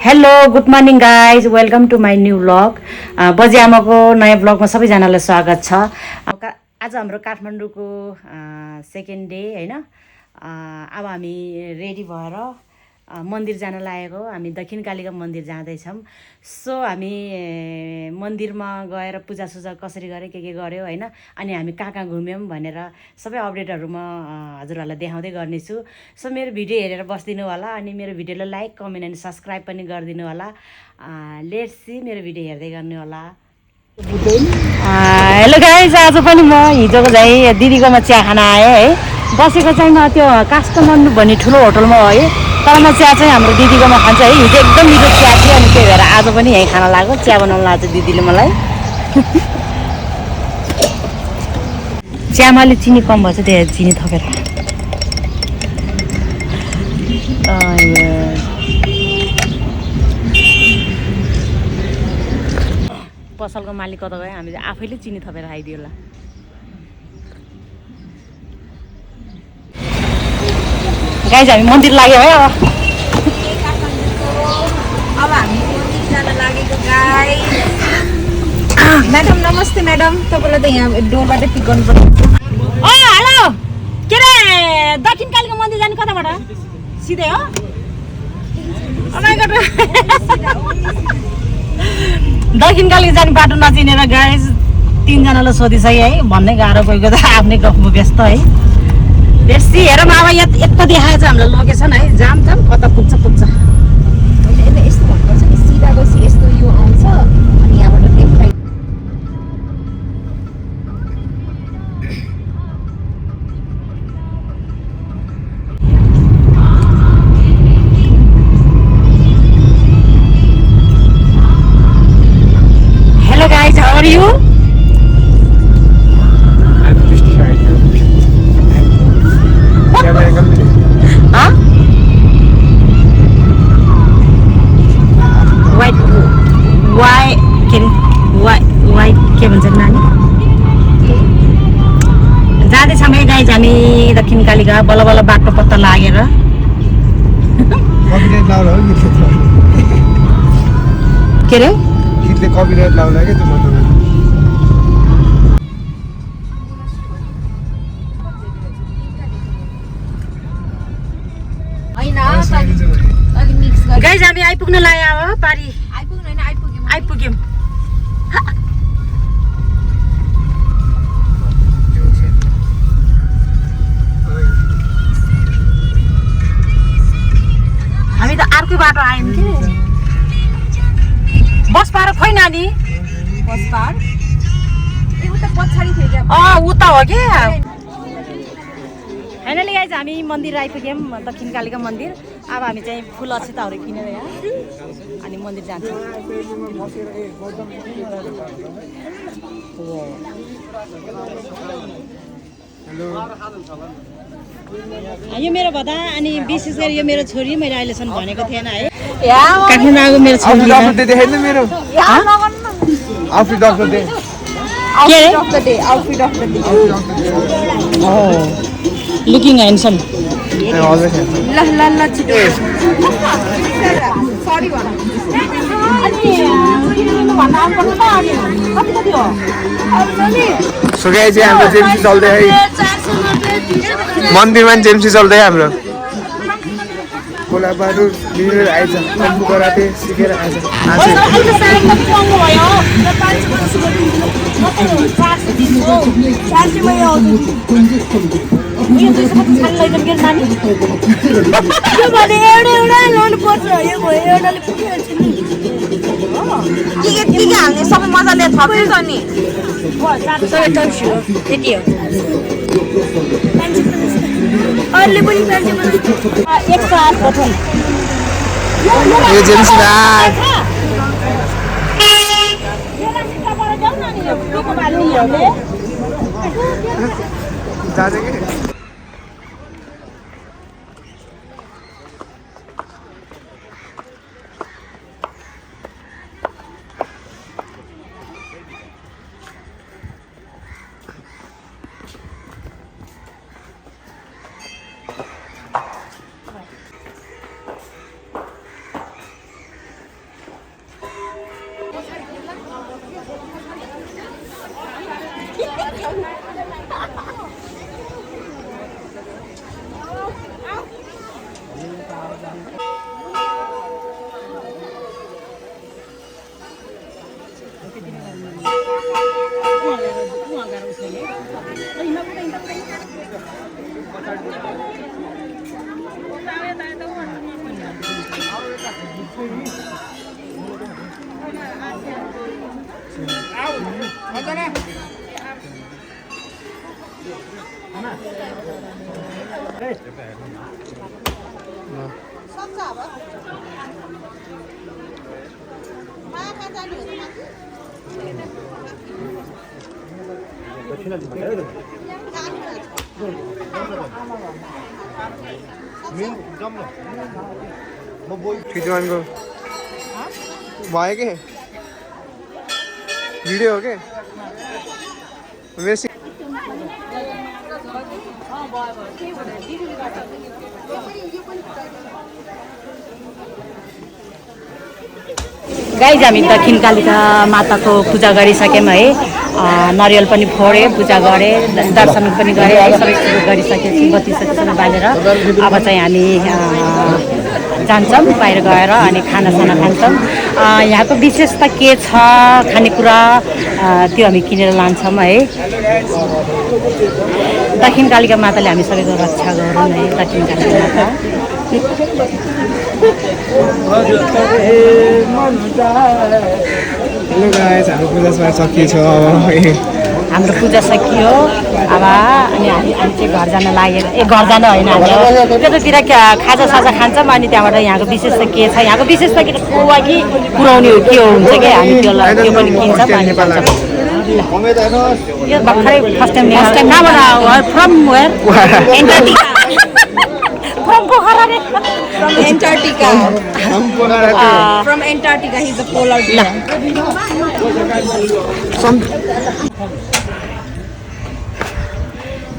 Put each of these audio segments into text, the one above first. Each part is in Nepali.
Hello good morning guys welcome to my new blog बजी आमाको नयाँ ब्लगमा सबैजनालाई स्वागत छ। आज हाम्रो काठमाडौँको सेकेन्ड डे होइन। अब हामी रेडी भएर मन्दिर जान लागेको। हामी दक्षिण कालिका मन्दिर जाँदैछौँ। सो हामी मन्दिरमा गएर पूजासुजा कसरी गऱ्यो के गर्यो होइन, अनि हामी कहाँ कहाँ घुम्यौँ भनेर सबै अपडेटहरू म हजुरहरूलाई देखाउँदै गर्नेछु। सो मेरो भिडियो हेरेर बस्दिनु होला, अनि मेरो भिडियोलाई लाइक कमेन्ट अनि सब्सक्राइब पनि गरिदिनु होला। लेट्स सी मेरो भिडियो हेर्दै गर्नु होला। हेलो गाइज, आज पनि म हिजोको चाहिँ दिदीकोमा चिया खान आएँ है। बसेको चाहिँ म त्यो काठमाडौँ भन्ने ठुलो होटलमा हो है, तर म चिया चाहिँ हाम्रो दिदीकोमा खान्छ है। हिजो एकदम मिठो चिया थियो, अनि त्यही भएर आज पनि यहीँ खान लाग्यो। चिया बनाउनु लाग्छ दिदीले मलाई। चियामा अलिक चिनी कम भएछ, त्यही चिनी थपेर। पसलको मालिक कता गयो, हामीले आफैले चिनी थपेर खाइदियो होला। गाइज हामी मन्दिर लाग्यो है। अब हामी मन्दिर जान लागेको गाइस। म्याडम नमस्ते म्याडम, तपाईँलाई त यहाँ डोरबाट पिक गर्नु पर्छ। हेलो, के रे दक्षिण कालीको मन्दिर जाने कताबाट? सिधै हो? दक्षिण काली जाने बाटो नचिनेर गाइस तीनजनालाई सोधिसक्यो है। भन्नै गाह्रो, कोहीको त आफ्नै गफमा व्यस्त है। बेसी हेरौँ अब यस्तो देखाएको छ हामीलाई लोकेसन है। जाम कता पुग्छ। यस्तो भन्नुपर्छ नि, सिधा गएपछि यस्तो यो आउँछ अनि यहाँबाट left right. Hello guys, how are you? के भन्छ नानी? जाँदैछौँ है गाइज हामी दक्षिण कालीका। बल्ल बल्ल बाटो पत्ता लागेर के रे कपिराइट लाउला के त्यो गाइज हामी आइपुग्न लाग्यो। अब पारी आइपुग्यौँ। हामी त अर्कै बाटो आयौँ कि। बस पार खोइ नानी, बस पार ए उता पछाडी थियो क्या। उता हो कि। फाइनली गाइज हामी मन्दिर आइपुग्यौँ, दक्षिण कालीका मन्दिर। अब हामी चाहिँ फुल अक्षताहरू किनेर यहाँ अनि मन्दिर जान्छौँ। यो मेरो भदा, अनि विशेष गरी यो मेरो छोरी। मैले अहिलेसम्म भनेको थिएन है, काठमाडौँ आएको मेरो छोरी। Looking handsome. सो गाइस हाम्रो जेमसी चल्दै है, मन्दिरमा जेमसी चल्दै हाम्रो। कोलाबारु लिएर आइछ, कम्पु कराते सिकेर आइछ। यतिकै हाल्ने सबै मजाले थपेछ नि। त्यति हो। यो जेमसी भाइ जान्छ कि खिचवानको भयो के भिडियो हो के मेरो गाइज हामी दक्षिण कालिका माताको पूजा गरिसक्यौँ है नरिवल पनि फोडेँ पूजा गरेँ दर्शन पनि गरेँ है सबै कुरो गरिसकेपछि बत्ती सबै बालेर अब चाहिँ हामी जान्छौँ बाहिर गएर अनि खानासाना खान्छौँ यहाँको विशेषता के छ खानेकुरा त्यो हामी किनेर लान्छौँ है दक्षिण कालिका माताले हामी सबैको रक्षा गरौँ है दक्षिण कालिका माता हेलो गाइस हाम्रो पूजा सकिएछ हाम्रो पूजा सकियो अब अनि हामी चाहिँ घर जान लागेर घर जान होइन हाम्रो त्यतातिर खाजा साजा खान्छौँ अनि त्यहाँबाट यहाँको विशेषता के छ यहाँको विशेषता के खोवा कि पुऱ्याउने हो के हो हुन्छ कि हामी त्यो पनि किन्छौँ अनि यो भर्खरै फर्स्ट टाइम कहाँबाट from where From Pokhara. From Antarctica. From Antarctica, he's a polar bear.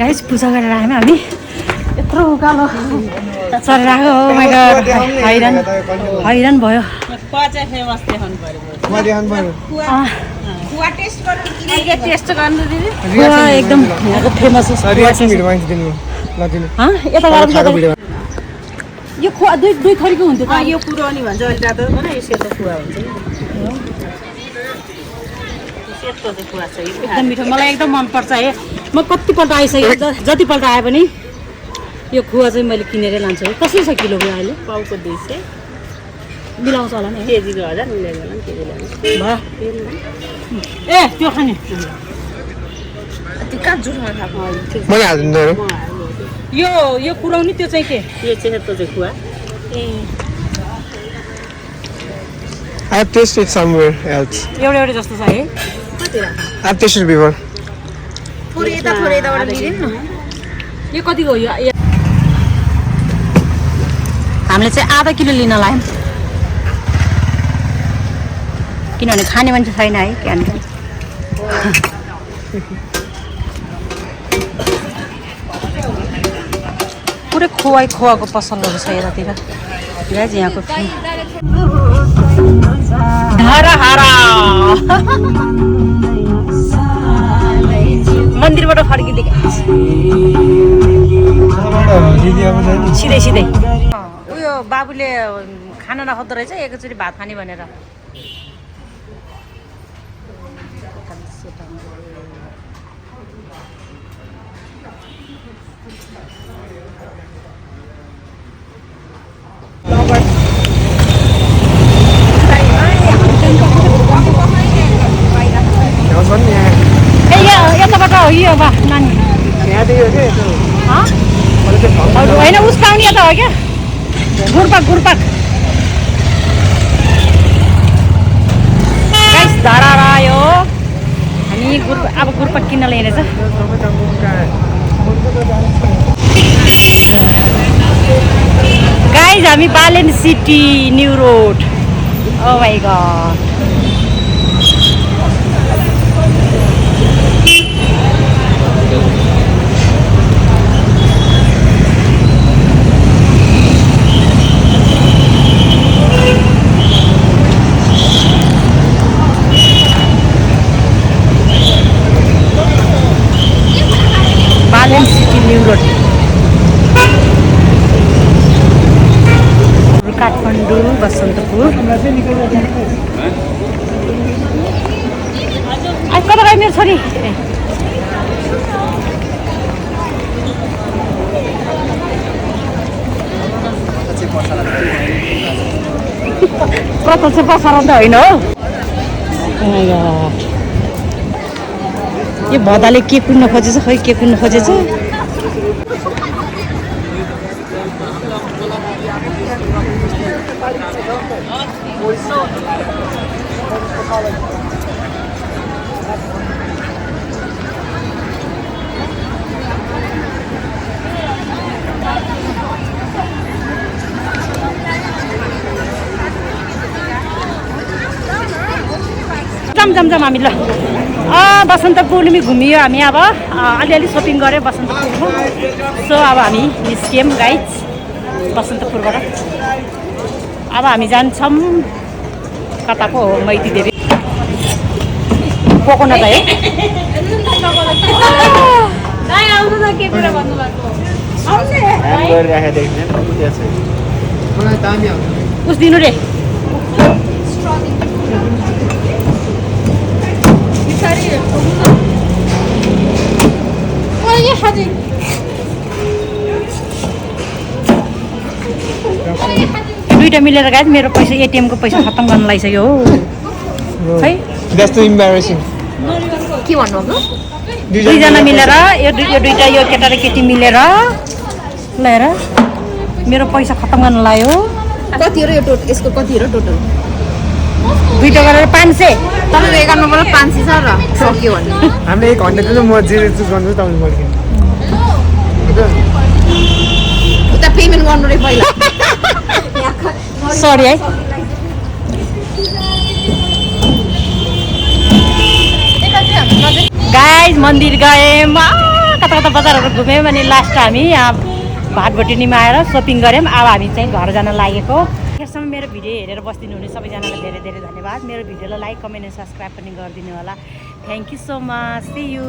Guys, पूजा गरेर आयौँ हामी यत्रो उकालो चलेर आएको हो माइ गॉड हैरान भयो कुवा चाहिँ फेमस देखाउनु पर्यो कुवा टेस्ट गर्नु कि टेस्ट गर्नु दिदी कुवा एकदम यहाँको फेमस हो यता गएर यो खुवा दुई थरीको हुन्थ्यो त यो पुरानी भन्छ अहिले जाँदा पनि यो सेतो कुवा हुन्छ सेतो चाहिँ कुवा छ एकदम मिठो मलाई एकदम मनपर्छ है म कतिपल्ट आइसकेँ जतिपल्ट आए पनि यो खुवा चाहिँ मैले किनेरै लान्छु है कसरी छ किलो अहिले पाउको 200 मिलाउँछ होला नि केजीको 1000 मिलाइदिनु होला नि केजी लानु ए त्यो खाने त्यो कहाँ जुठमा खाएको मैले हाल्दिनु यो पुराउने त्यो चाहिँ के यो चाहिँ सेतो चाहिँ कुवा ए I have tasted somewhere else. एउटा जस्तो छ है कति I have tasted before. थोरै यताबाट लिदिनु न यो कतिको हो यो हामीले चाहिँ आधा किलो लिन लाग्यौँ किनभने खाने मान्छे छैन है क्यान पुरै खोवाको पसलहरू छ यतातिर गाइज यहाँको मन्दिरबाट फर्किँदै सिधै उयो बाबुले खाना नखाँदो रहेछ एकैचोटि भात खाने भनेर यताबाट हो यो बा नानी होइन उस्काउने यता हो क्या गुर्पाक गाइस धारा आयो हामी अब गुर्पाक किन्न लिनेछ गाइस हामी Balen city new road oh my god Balen city new road Kathmandu Basantapur कता गयो मेरो छोरी कता चाहिँ पसरा त होइन हो यो भदाले के कुद्न खोजेछ खै के कुद्न खोजेछ जाम हामी ल बसन्तपुरमै घुमियो हामी अब अलिअलि सपिङ गऱ्यो बसन्तपुरमा सो अब हामी निस्क्यौँ गाइज बसन्तपुरबाट अब हामी जान्छौँ कता पो हो मैती देवी पकाउन त है उस दिनु रे दुईटा मिलेर गाइज मेरो पैसा एटिएमको पैसा खत्तम गर्न लागिसक्यो हो है That's too embarrassing. के भन्नु दुईजना मिलेर यो दुईटा यो केटा र केटी मिलेर ल्याएर मेरो पैसा खत्तम गर्न लाग्यो कति हो यो टोटल यसको कति हो टोटल दुईटा गरेर 500 तपाईँको एकाउन्टमा 500 छ र सक्यो भने हामीले 1 घन्टा चाहिँ म जे चुज गर्छु तपाईले बोल्नु उता पेमेन्ट गर्नु रे पहिला सरी है गाइज मन्दिर गयौँ कता कता बजारहरू घुम्यौँ अनि लास्ट हामी यहाँ भाटभटिनीमा आएर सपिङ गऱ्यौँ अब हामी चाहिँ घर जान लागेको यहाँसम्म मेरो भिडियो हेरेर बस्दिनु हुने सबैजनालाई धेरै धेरै धन्यवाद मेरो भिडियोलाई लाइक कमेन्ट एन्ड सब्सक्राइब पनि गरिदिनु होला thank you so much see you